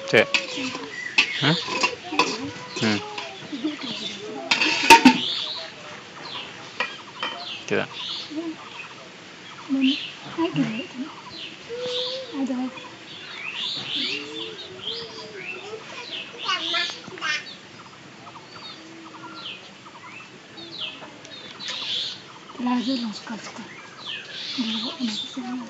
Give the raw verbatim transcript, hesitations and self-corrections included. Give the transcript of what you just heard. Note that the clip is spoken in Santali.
ᱪᱮᱫ? ᱦᱮᱸ? ᱦᱮᱸ᱾ ᱪᱮᱫᱟᱜ? ᱟᱡ ᱜᱮ ᱞᱟᱹᱭᱮᱫ ᱛᱟᱦᱮᱸᱫ᱾ ᱟᱫᱚ ᱞᱟᱡ ᱫᱚ ᱞᱚᱥᱠᱟ ᱞᱚᱥᱠᱟ ᱧᱮᱞᱚᱜᱚᱜ ᱠᱟᱱᱟ ᱥᱮ ᱵᱟᱝ?